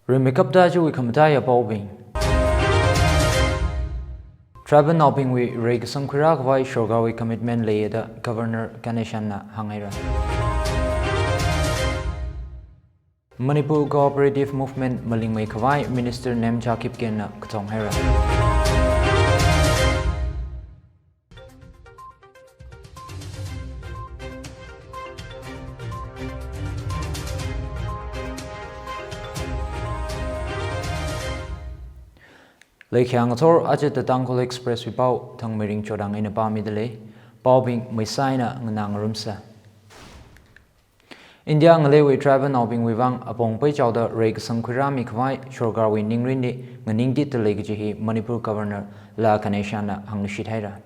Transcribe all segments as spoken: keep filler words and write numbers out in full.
Rimeikapta chiwui khamataiya paobing. Tribal naobingwui reikasang khuirā khavai sorkarwui commitment leiya da Governor Ganeshanna hānghaira. Manipur Cooperative Movement malingmei khavai Minister Nemcha Kipgenna kathong haira. Leikhyang athor aja The Tangkhul Express wui pao Thangmeiring Chodang eina pāmida lei. Paobing meisaina nganā ngarumsa. India ngaleiwui tribal naobingwui vang apong peichaoda reikasang khuirāmi khavai sorkarwui ningrinli nganingtitda lei kaji hi Manipur Governor La Ganeshanna hāngluishit haira.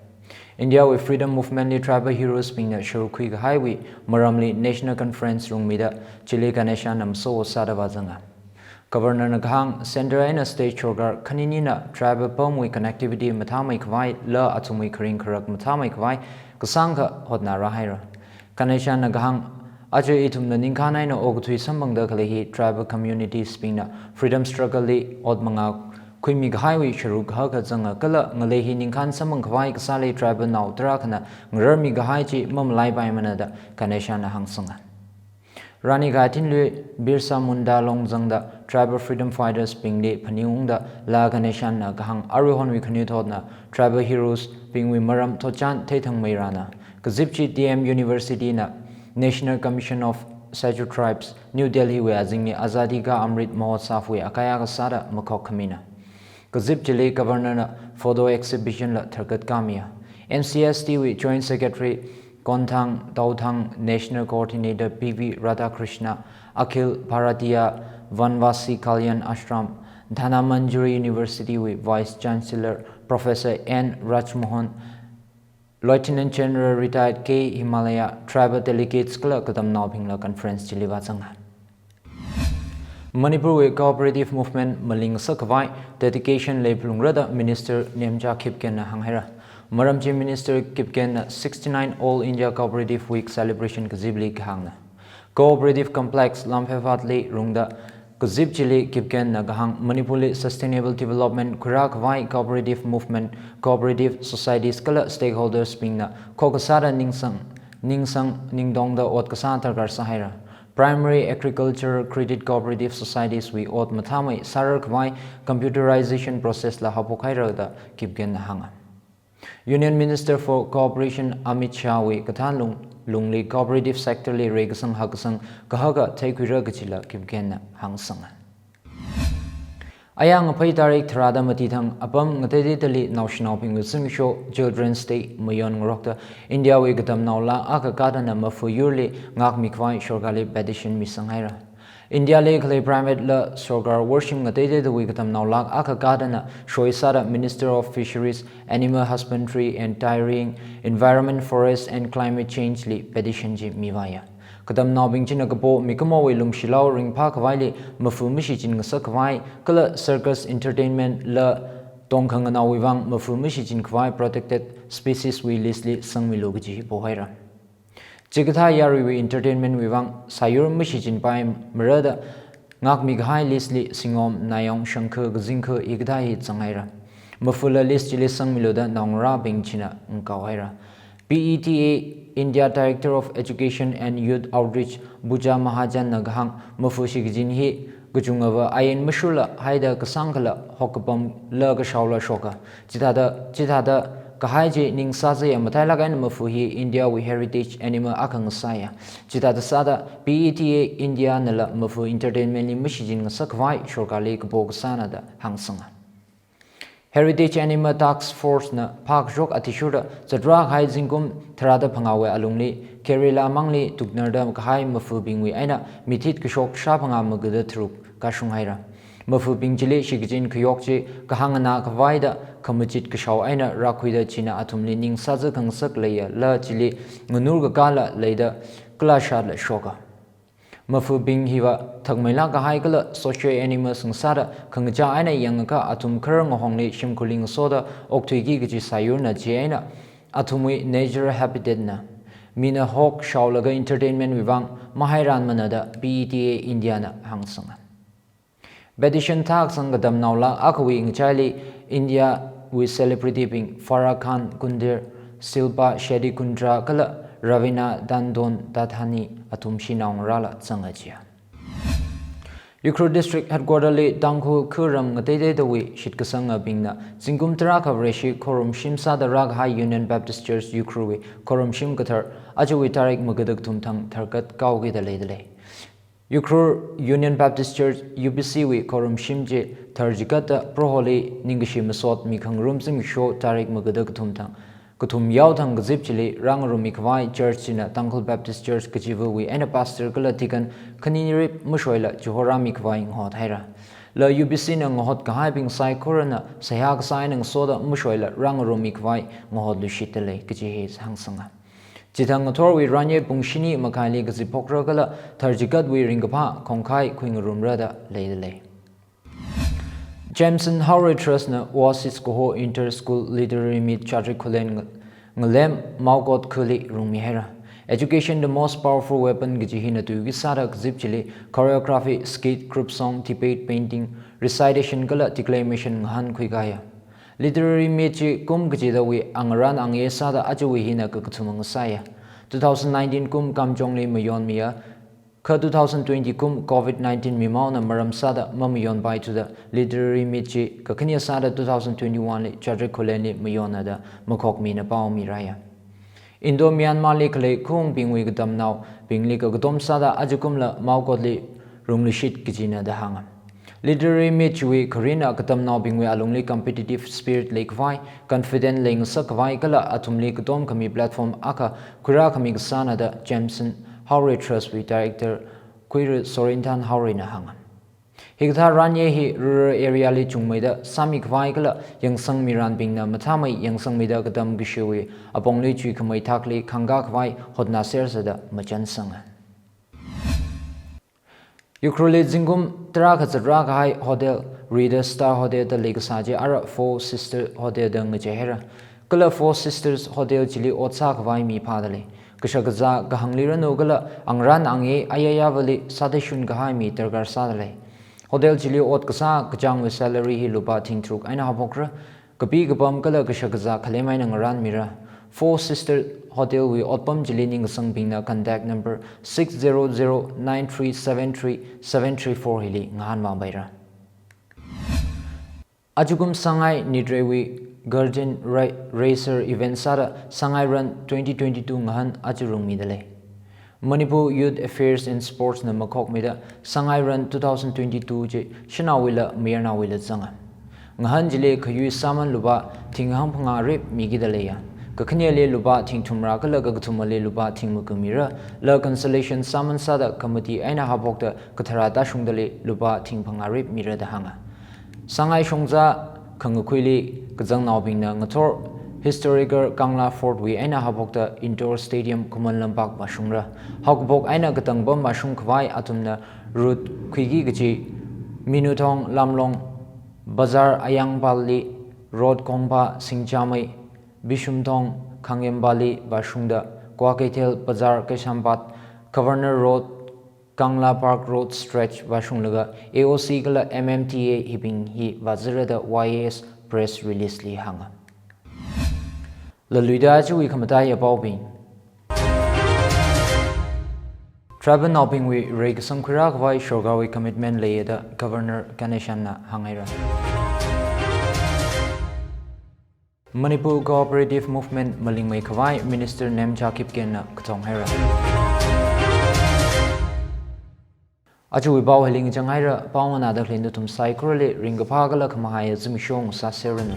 Indiawui Freedom Movement li tribal heroes bingna sharuk khui kahaiwui maramli National Conference rungmida chili Ganeshanna maso sāda vāzanga. Governor na kahāng, Centre eina State sorkar khaninina tribal pamwui connectivity mathāmei khavai la athumwui kharing kharak mathāmei khavai kasāngkha hotnarā haira. Ganeshanna kahāng, aja ithumna ningkhān eina okathui samphangda khalei hi tribal communities bingna freedom struggle li ot mangā khuimi kahaiwui sharuk kahaka zanga kala ngalei hi ningkhān samphang khavai kasāli tribal nao tarākhana ngararmi kahai chi mamalaipaimana da Ganeshanna hāngsanga. Rani Gaithinlui Birsa Munda long zangda tribal freedom fighters bingli phaning ungda La Ganeshanna kahāng, aruihonwui khanuithotna tribal heroes bingwui maram thotchan theithangmeirana. Kazip chi D M University na National Commission of Scheduled Tribes, New Delhi wui azingli Azadi Ka Amrit Mahotsav wui akaya kasāda makhok khamina. Kazip chili Governor na photo exhibition la tharkat kamiya. N C S T wui Joint Secretary Konthang Tauthang, National Coordinator P V Radhakrishna, Akhil Bharatiya Vanvasi Kalyan Ashram, Dhanamanjuri University wui Vice Chancellor Professor N Rajmohan, Lieutenant General Retired K Himalaya, tribal delegates kala katamnaobingla conference chili vāzanga. Manipur wui cooperative movement malingasak khavai dedication leiphalungra da Minister Nemcha Kipgenna hānghaira. Maram chi Minister Kipgenna sixty-nine All India Cooperative Week celebration kazipli kahāngna. Cooperative Complex Lamphephatli rungda kazip chili Kipgenna kahāng, Manipurli sustainable development khuirā khavai cooperative movement, cooperative societies kala stakeholders bingna khokha sāda ningsang, ningsang ningtongda ot kasā darkar sāhaira. Primary Agricultural Credit Cooperative Societies wui ot mathāmei sārar khavai computerization process la haophok haira da Kipgenna hānga. Union Minister for Cooperation Amit Shah wui kathānlung, lungli cooperative sector li reikasang hakkasang kahaka theikhuira kajila Kipgenna hāngsanga. Ayang aphei tarik tharāda mati thang apam ngateiteidali naoshinaobingwui zimiksho Children's Day mayon ngarokta India wui katamnao lakh akha kadana mafu yurli ngākmi khavai sorkarli petition misang haira. India li khalei primate la sorkar worshim ngateiteidawui katamnao lakh akha kadana soi sāda Minister of Fisheries, Animal Husbandry and Dairying, Environment, Forest and Climate Change li petition chi mivāya. Katamnaobing china kapo mikumowui lumshilao ringphā khavaili mafu mashichin ngasak khavai kala circus entertainment la tongkhanganaowui vang mafu mashichin khavai protected species wui list li sangmilu kaji pohaira. Chikathā yaruiwui entertainment wui vang sāyur mashichinpaimara da ngākmi kahai list li singom, nayong, shangkha, kazingkha hikathā hi zanghaira. Mafula list chili sangmilu da naongarābing china ngakao haira. P E T A India Director of Education and Youth Outreach Pooja Mahajan na kahāng, mafu shikachin hi kachungava ain mashurla haida kasāngkhala hokkapamla kashaola shoka. Chithāda, chithāda kahai chi ning sāzaya, matailak eina mafu hi India wui heritage animal akha ngasāya. Chithāda sāda P E T A India nala mafu entertainment li mashichin ngasak khavai sorkarli kapo kasāna da hāngsanga. Heritage Animal Task Force na phākashok athishurda zatrā kahai zingkum tharāda phangāwui alungli Kerala mangli tuknarda kahai mafubingwui eina mithit kashok shāphangā magada tharuk kashung haira. Mafubing chili shikachin khayok chi kahāng nganā khavaida khamachit kashao eina rākhuida china athumli ning sāza khangasak leiyala chili nganur kakāla leida kala shatla shoka. Mafubing hiva thakmeilak kahai kala social animals ngasāda khangachā eina yangakha athum kharar ngahongli shimkhurli ngasoda okthuiki kaji sāyurna chieina athumwui natural habitat na. Mina hok shaolaga entertainment wui vang mahairanmana da P E T A India na hāngsanga. Petition thākasang katamnaolāk akhawui ngachaili Indiawui celebrity bing Farah Khan Kundir, Shilpa Shetty Kundra kala Raveena Tandon Thathani athum shanao ngarāla zanga jiya. Ukhrul District Headquarter li Tangkhul kharam ngateiteidawui shitkasangabingna zingkum tarākha Vareshi khorumshim sāda rākahai Union Baptist Church Ukhrulwui khorumshim kathar ajawui tarik magada kathum thang tharkat kaokida leidalei. Ukhrul Union Baptist Church U B C wui khorumshim chi tharchigatda Proholi ningkashi masot mikhangarum zimiksho tarik magada kathum thang kathum yao thang kazip chili rāngarummikhavai church china Tangkhul Baptist Church kachivawui eina pastor kala deacon khaninirip mashoila chihorāmikhavai ngahothaira. La U B C na ngahotkahaibing saikorana seihā kasā eina ngasoda mashoila rāngarummikhavai ngahotluishitdalei kaji hi hāngsanga. Chithang ngathorwui ranye pung shini makhaili kaziphokra kala tharchigatwui ringkaphā khongkhai khuingarumra da leidalei. Jameson Haorei Trust na Oasis kaho Inter School Literary Meet Chadri Khullen nga-, ngalem Maokot khali rungmihaira. Education the most powerful weapon kaji hina tuiki sāda kazip chili choreography, skit, group song, debate, painting, recitation kala declamation ngahānkhuikaya. Literary meet chi kum kachidawui angarān angayei sāda ajawui hina kakathuma ngasāya. Two thousand nineteen kum Kamjongli mayonmiya, kha two thousand twenty kum covid nineteen mimaona maram sāda mamayonpaithuda literary meet chi kakhane sāda two thousand twenty-one li Chadri Khullenli mayonna da makhokmina pao miraya. Indo-Myanmar li khalei khaungbingwui katamnaobingli kakatom sāda ajakumla Maokotli rungluishit kajina da hānga. Literary meet chiwui kharina katamnaobingwui alungli competitive spirit leikhavai, confident leingasakkhavai kala athumli katom khami platform akha khuirākhami kasāna da Jameson Haorei Trust wui Director Khuira Sorinthan Haoreina hānga. Hikathā ranye hi rural area li chungmeida sāmikhavai kala yangsangmiranbingna mathāmei yangsangmeida katam kashiwui apongli chuikhamei thakli khangkākhavai hotnāsersa da machansanga. Ukhrulli zingkum tarākha zatrākahai hotel Rida Star Hotel da leikasā chi ara Four Sister Hotel da ngacheihaira. Kala Four Sisters Hotel chili ot sākhavai mi phādalei. Kashakazā kahāngli ranu kala angarān angayei ayayāvali sātheishun kahai mi darkar sādalei. Hotel chili ot kasā kachāngwui salary hi lupā thing tharuk eina haophokra. Kapi kapam kala kashakazā khalem eina ngarānmira. Four Sister Hotel wui otpam chili ningkasangbingna contact number six zero zero nine three seven three seven three four hili ngahānvāpaira. Ajakum Sangai Nitreiwui Guardian Ra-, Racer event sāda Sangai Run twenty twenty-two ngahān aja rungmidalei. Manipur Youth Affairs and Sports na makhokmida Sangai Run two thousand twenty-two chi shanaowuila mayarnaowuila zanga. Ngahān chili khayui sāman lupā thing hangphangā rip mikidaleiya. Kakhaneli lupā thing thumrā kala kakathumali lupā thing maga mira, la consolation sāman sāda committee eina haophokta katharā tāshungdali lupā thing phangā rip mira da hānga. Sangai Shongza khangakhuili kazangnaobingna ngathor historical Kangla Fort wui eina haophokta indoor stadium Khuman Lampak vāshungra. Haokaphok eina katang pam vāshungkhavai athumna route khuiki kaji Minuthong Lamlong Bazar Ayangpali Road Kongpa Singjamei Bishumthong Khangempali vāshungda Kwakeithel Bazar Kaisamphat Governor Road Kangla Park Road stretch vāshunglaga A O C kala M M T A hibing hi vāzira da Y A S press release li hānga. Laluida ajawui khamataiya paobing. Tribal naobingwui reikasang khuirākhavai sorkarwui commitment leiya da Governor Ganeshanna hānghaira. Manipur Cooperative Movement malingmeikhavai Minister Nemcha Kipgenna kathonghaira. Ajawui pao hili ngachanghaira, pao nganāda khalei nathum saikorali ringkaphā kala khamahaiya zimiksho ngasāserranu.